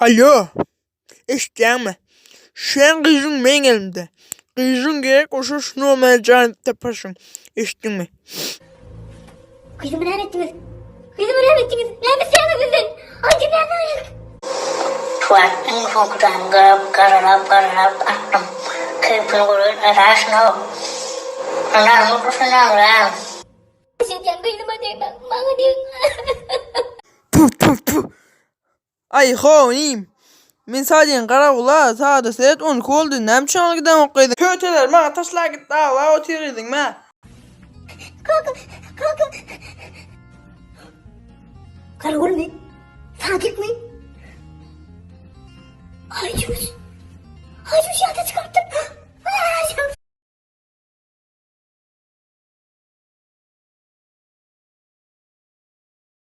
Alo. Eşitýäňmi? Şeň gyzyň meň elimde. Gyzyň gerek bolsa şu nomere jaň edip taparsyň. Eşitdiňmi? Gyzymy näme etdiňiz? Gyzymy näme etdiňiz? Näme isleýäňiz bizden? Aýdyň näme gerek? Tuwak iň soňky janyny garap, garalap, garalap atdym. Keýpini göreýin, araşyna. Ynanmy düşünýäňmi? Eşidýän gyzyma degmäň, maňa degiň. Tüf tüf tüf. Aý how inim. Men saňa diýen garagula sada seret onki boldy näme üçin alyp gideňok gyzy. Töteler maňa taşlap gitdi aglap otyr gyzyň mä. Kaka, kaka. Garagulmy? Sadykmy? Aýjüz. Aýjüz ýada çykarypdyr.